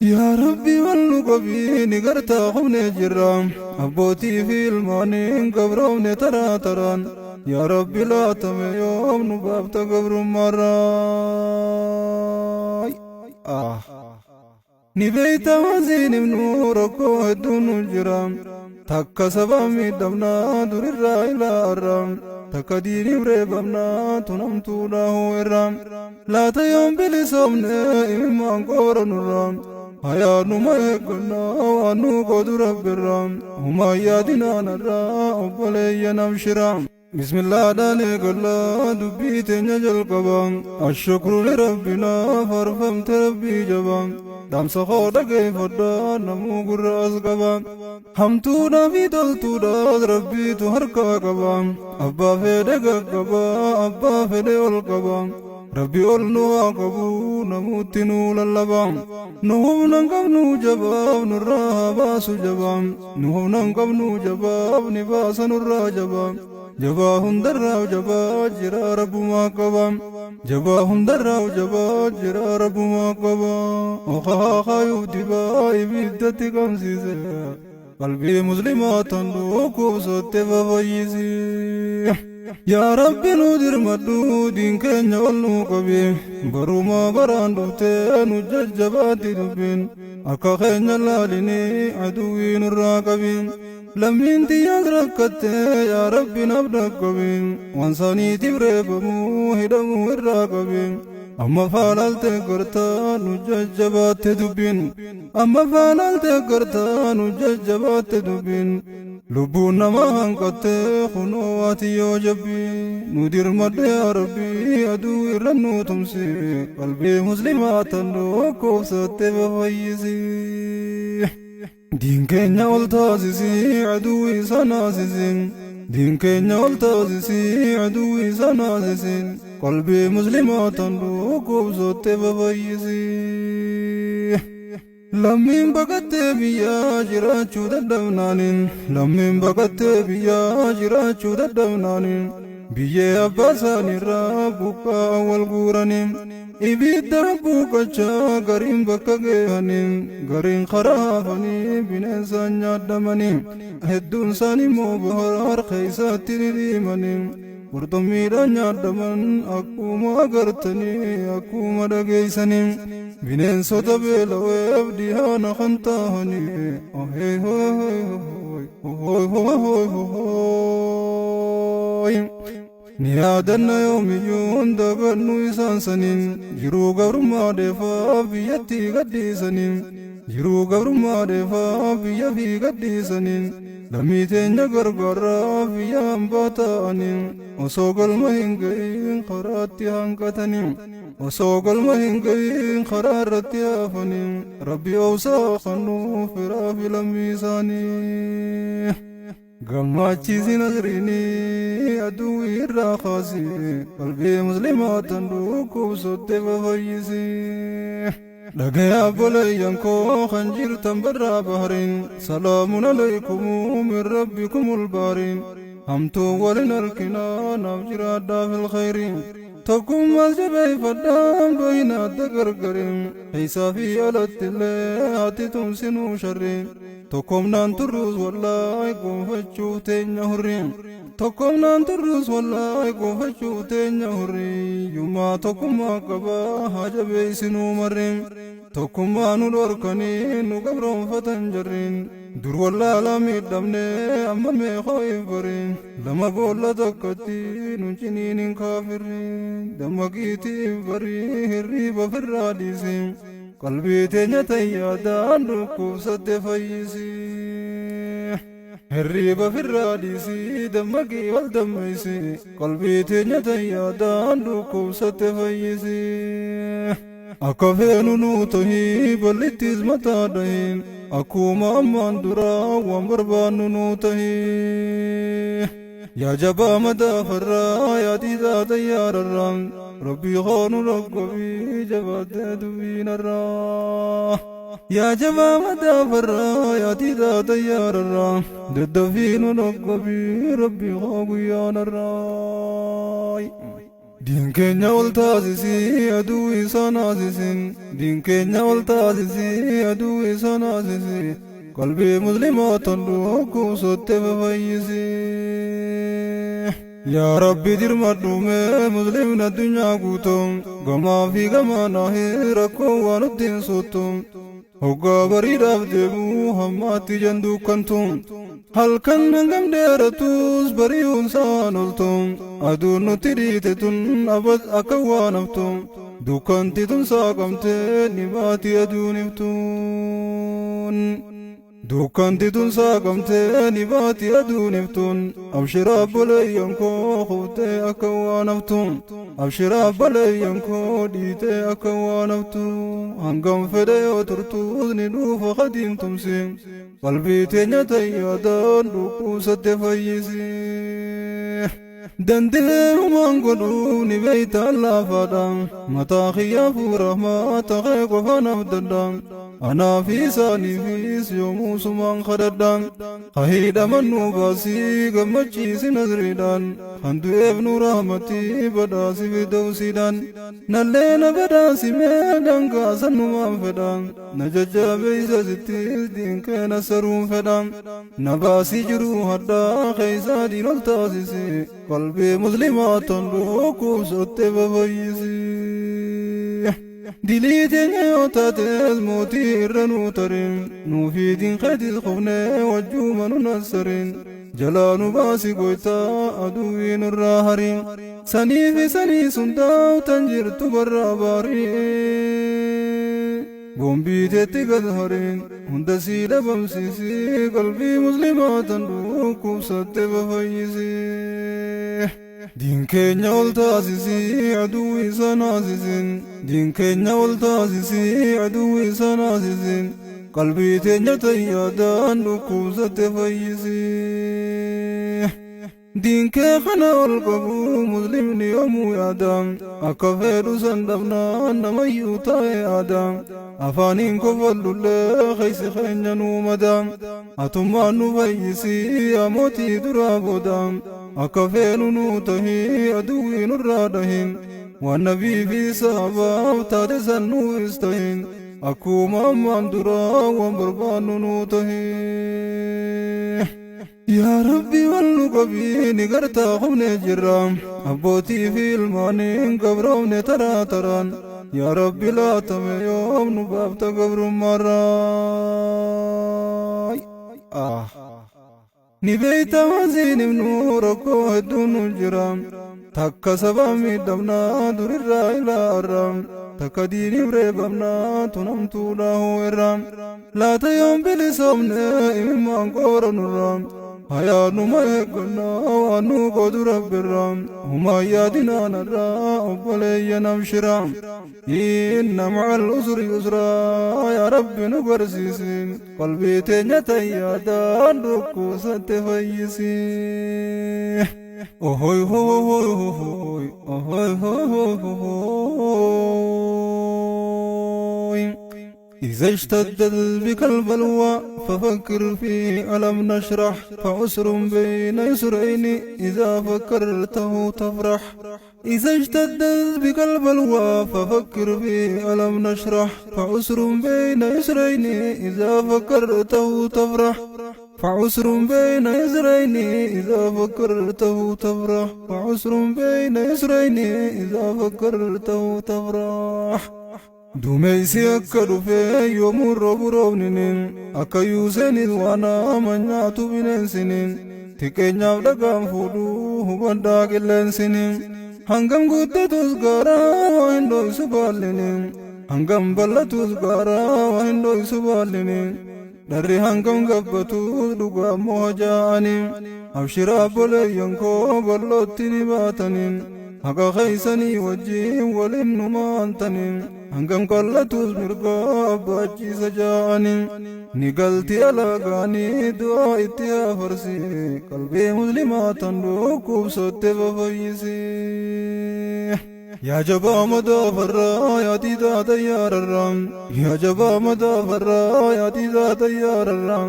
Yaa Rabbi wal nu qabii ni gartaa qubnee jirra abbootii fi ilmaaniin gabroomne taraa taraan yaa Rabbi laatame yoom nu baafta gabrummaarraa. Ah. Ni beeyta waziin ibnu rakkoo hedduun nu jira takka saba miidhamnaa durirraa ilaa arra takka diiniif reebamnaa tunamtuudha hoo irra laata yoom bilisoomne imimmaan qoora nurra hayaa numa eeggannaa waan nu qoodu rabbirra humaa yaadinaanarra obboleeyyan abshira. Bismillaadhaan eegallaa dubbii teenya jalqaba ashukru lirabbinaa faarfamte rabbii jaba dhaamsa koo dhageeffadhaa namuu gurra as qaba hamtuudhaa fi toltuudhaas rabbiitu harkaa qaba abbaa fedhe gaggaba abbaa fedhe ol qaba rabbi ol nu haa qabu namuutti nu lallaba nu humna hin qabnu jabaaf nurraa haa baasu jaba nu humna hin qabnu jabaaf ni baasa nurraa jaba jabaa hundarraa jabaa jira rabbumaa qaba jabaa hundarraa jabaa jira rabbumaa qaba okaa kaayuuf dibaa ibiddatti qabsiise qalbii muslimaa tan dhukkubsatte fafayyisi yaa rabbi nu dirmadhu diin keenya ol nu qabi barumaa baraan dhuftee nu jajjabaatti dubbiin akka keenya laalini aduwwii nurraa qabi lammiin tiyyaas rakkatte yaa rabbi naaf dhaqqabi waan saaniitiif reebamuu hidhamuu irraa qabi amma faalaalte gartaa nu jajjabaatte dubbiin amma faalaalte gartaa nu jajjabaatte dubbiin lubbuun nama hanqatte kunoo waati yoo jabbi nu dirmadhe yaa rabbi aduu irra nu tumsi qalbii muslimaa tan dhukkubsatte fayyisi. Diin keenya ol taasisi aduu isa naasisi diin keenya ol taasisi aduu isa naasisi qalbii muslimaa tan dhukkubsatte fayyisi. Lammiin baqattee biyyaa jiraachuu dadhabnaaniin lammiin baqattee biyyaa jiraachuu dadhabnaaniin biyyee abbaa isaaniirraa buqqaa wal guuraniin ibidda buuqachaa gariin bakka geehaniin gariin karaa hafanii bineensaan nyaadhamanii hedduun isaanii immoo bahar keessatti dhidhiimanii qurxummiidhaan nyaadhaman akkuma agartanii akkuma dhageessanii bineensota beela'eef dhihaana kan ta'anii ni yaadanna yoomiyyuu dagannu isaan saniin jiruu gabrummaa dheefaaf biyyatti gadhiisaniin jiruu gabrummaa dheefaaf biyya fi gadhiisaniin lammii teenya gargaaraaf biyya hambaa ta'aniin osoo galma hin ga'iin karaatti hanqataniin osoo galma hin ga'iin karaa irratti hafaniin rabbi obsaa kennuu firaa fi lammii isaanii. Gammachiisi nasriinii aduu irraa kaasi qalbii muslimaa tan dhukkubsatte fayyisi. Dhagaya obboleeyyan koo kan jirtan barraa bahariin salaamun alaykum min rabbikumul baariin hamtuu walin arkinaa naaf jiraadhaa fil khayriin tokkummaas jabeeffadhaan bayna adda gargariin keessaa fi alatti illee ati tumsinuu sharriin tokkomnaan turruus wallaay gonfachuuf teenya hurriin tokkomnaan turruus wallaay gonfachuuf teenya hurriin yummaa tokkummaa qabaa haa jabeessinuu marriin tokkummaa nu dhorkanii nu gabroonfatan jarriin dur wallaalaa miidhamne amma meeqoo if bariin lama boolla takkatti nu ciniin hin kaafirriin dammaqiitii if barii hirriiba firraa dhiisiin qalbii teenya tayyaadaan dhukkubsatte fayyisi. Hirriiba firraa dhiisi dammaqii wal dammeessi qalbii teenya tayyaadaan dhukkubsatte fayyisi. Akka feenu nuu tahii ballittis mataa dhahin akkuma ammaan duraa waan barbaannu nuu tahii. Yaa jabaa madaafarraa yaa diidaa xayyaararraa rabbii koo nu dhaqqabii jabaattee dubbiinarraa. Yaa jabaa madaafarraa yaa diidaa xayyaararraa daddafii nu dhaqqabii rabbii koo guyyaanarraa. Diin keenya ol taasisi aduu isa naasisin. Diin keenya ol taasisi aduu isa naasisi. Qalbii muslimaa tan dhukkubsatte fayyisi. Yaa Rabbi dirmadhu mee muslimni addunyaa guutuu gamaa fi gamaa naahee rakkoo waan nutti hin sottu. Hoggaa bariidhaaf deemu hammaatti jan dukkantu. Halkan hangam dheeratus bari'uun saan oltu. Aduun nutti dhiite tun abad akka waan haftu. Dukkanti tun saaqamtee ni baati aduun iftuun. Dukkanti tun saaqamtee ni baati aduun iftuun. Abshira obboleeyyan koo kuftee akka waan haftu. Abshira obboleeyyan koo dhiitee akka waan haftu. Hangam fedhe yoo turtus ni dhufa qadiimtumsi. Qalbii teenya tayyaadaan dhukkubsatte fayyisi. Dandeerumaan godhuu ni beeyta laafaadha. Mataa kiyyaafuu rahmaata kee qofa naaf dadha. Anaa fi isaaniifis yoomuu sumaan kadhadha. Hidhaman nu baasii gammachiisi nazriidhaan. Kan du'eef nu rahmatii badhaasi firdawsiidhaan. Nallee na badhaasi mee dangaa sannumaan fedha. Na jajjabeessa sittis diinkee na saruun fedha. Na baasii jiru hadhaa keeysaa diin ol taasisi. Qalbii muslimaa tan dhukkubsatte fayyisi. Dilii teenya yoo taates mootii irra nuu tarin. Nuufi diin keetis kufnee wajjuma nu nassarin. Jalaa nu baasi goytaa aduwwii nurraa harin. Sanii fi sanii sundaa'u tan jirtu barraa baarii. Gombiiteetti gad harin hunda sii dhabamsiisi qalbii muslimaa tan dhukkubsatte fayyisi. Diin keenya ol taasisi aduu isa naasisin. Diin keenya ol taasisi aduu isa naasisin. Qalbii teenya tayyaadaan dhukkubsatte fayyisi. Diin kee kana ol qabu muslimni yoomuu yaada. Akka fedhu san dhabnaan namayyuu taa'e yaada. Afaaniin kofallullee keessa keenya nuu mada. Atummaan nu fayyisi yaa mootii duraa booda. Akka feenu nuu tahii aduwwii nurraa dhahin. Waan nabii fi sahabaaf taate san nuufis tahin. Akkuma ammaan duraa waan barbaannu nuu tahii. Yaa Rabbi wal nu qabii ni gartaa qubnee jirra. Abbootii fi ilmaaniin gabroomne taraa taraan. Yaa Rabbi laatame yoom nu baafta gabrummaarraa. Ni beeyta waziin nu rakkoo hedduun nu jira. Takka saba miidhamnaa durirraa ilaarra. Takka diiniif reebamnaa tunamtuudha irra. Laata yoom bilisoomne imimmaan qoora nurra. Hayaanuma eeggannaa waan nu qoodu rabbirra. Humaa yaadinaanarraa obboleeyyan abshira. Inna ma'al usri yusraa yaa Rabbi nu barsiisi. Qalbii teenya tayyaadaan dhukkubsatte fayyisi. Ohoy hoy hoy hoy ohoy hoy hoy hoy. إذا اشتدت بك البلوى ففكر في ألم نشرح فعسر بين يسرين إذا فكرته تفرح. إذا اشتدت بك البلوى ففكر في ألم نشرح فعسر بين يسرين إذا فكرته تفرح. فعسر بين يسرين إذا فكرته تفرح. فعسر بين يسرين إذا فكرته تفرح. Duumessi akka dhufee yoomuu roobu roobniniin akka yuuseenis waan nama nyaatu bineensiniin xiqqeenyaaf dhagaan fuudhuu hubadhaa qilleensiniin hangam guddatus gaaraa waa hin dhoysu baalliniin hangam bal'atus gaaraa waa hin dhoysu baalliniin dharri hangam gabbatus dhugaa immoo hajaa'aniin abshira obboleeyyan koo bal'ootti ni baataniin haqa keeysanii wajjin waliin numaantaniin hangam qallatus mirgaa abbaachiisa ja'aniin ni galti alaagaanii du'aa itti afarsi qalbii muslimaa tan dhukkubsatte fayyisi. Yaa jabaa madaafarraa yaa diidaa xayyaararraa yaa jabaa madaafarraa yaa diidaa xayyaararraa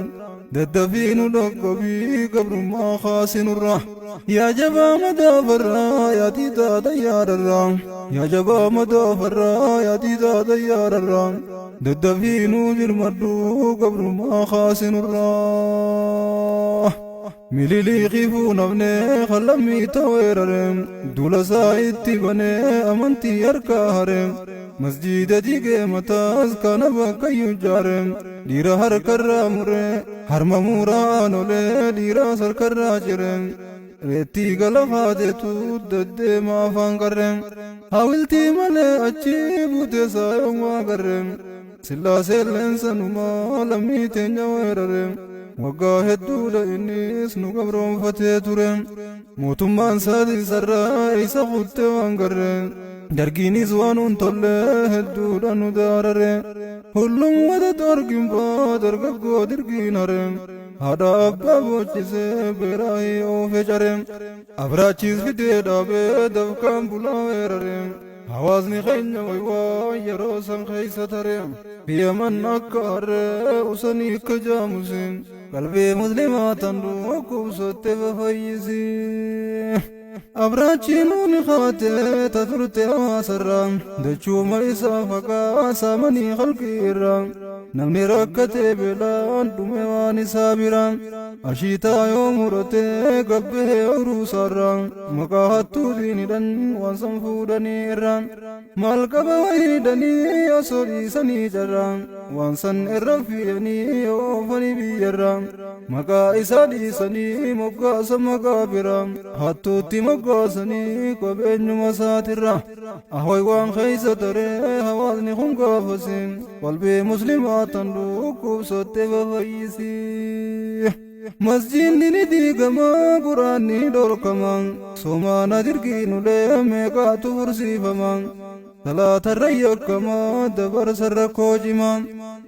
daddafii nu dhaqqabii gabrummaa kaasinurraa. Yaa jabaa madaafarraa yaa tiitaa xayyaararraa yaa jabaa madaafarraa yaa tiitaa xayyaararraa daddafii nuu dirmadhu gabrummaa kaasinurraa. Mililiiqifuu nafnee kallammii ta'eerare duula isaa itti banee amantii harkaa hare masjiida diigee mataas kana bakkayyuu jaare dhiira harkarraa mure harma muraan olee dhiiraas harkarraa cire reettii galafaateetu deddeema afaan qarre hawiltii malee achi buute saayommaa garre sillaaseen leensanumaa lammii teenya weerare waggaa hedduudha innis nu gabroonfatee ture mootummaan saadiisarraa isa kutte waan garre dargiinis waan hun tolle hedduudha nu daarare hullum wada dorginbaa dargaggoo dirgiin hare haadha abbaa boochisee beeraahii oofe care abraachiis fidee dhaabee dafkaan bulaa weerare hawaasni keenya waywaa yeroo san keessa tare biyyaman akka harree usanii akka jaamusin qalbii muslimaa tan dhukkubsatte fafayyisi. Abraachiin kaatee ta turte hawaasarraa dachuuma isaa faqaa saamanii halqii irraa namni rakkatee beelaan dhume waan isaa bira ashiitaa yoo muratee gabbee oruusaarraa maqaa hattuutiin hidhan waan san fuudhanii irraa maal qaba wayiidhanii osoo dhiisanii carraa waan san irra fi'anii oofanii biyyarraa maqaa isaa dhiisanii moggaasa maqaa biraa hattuutti moggaasanii qabeenyuma isaatirra ahoy waan keessa taree hawaasni kun gaafasi qalbii muslimaa tan dhukkubsatte fafayyisi. Masjiidni ni diigama quraanni dhorkama somaana dirqiinulee meeqaatu fursiifama salaatarra yakkama dabarsa rakkoo cima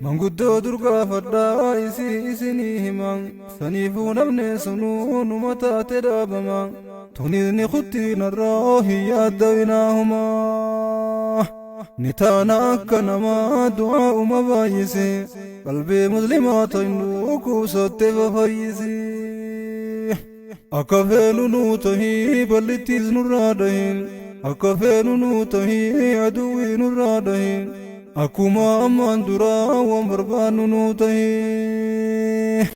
manguddoo durgaafadhaa isii isinii hima saniifuu namne sunuu numa taate dhaabama tunisni kuttiinarraa hin yaaddawinaahuma ni taana akka namaa du'aa'uma baay'ise qalbii muslimaa tan dhukkubsatte fafayyisi. Akka feenu nuu tahii ballittiis nurraa dhahin akka feenu nuu tahii aduwwii nurraa dhahin akkuma ammaan duraa waan barbaannu nuu tahii.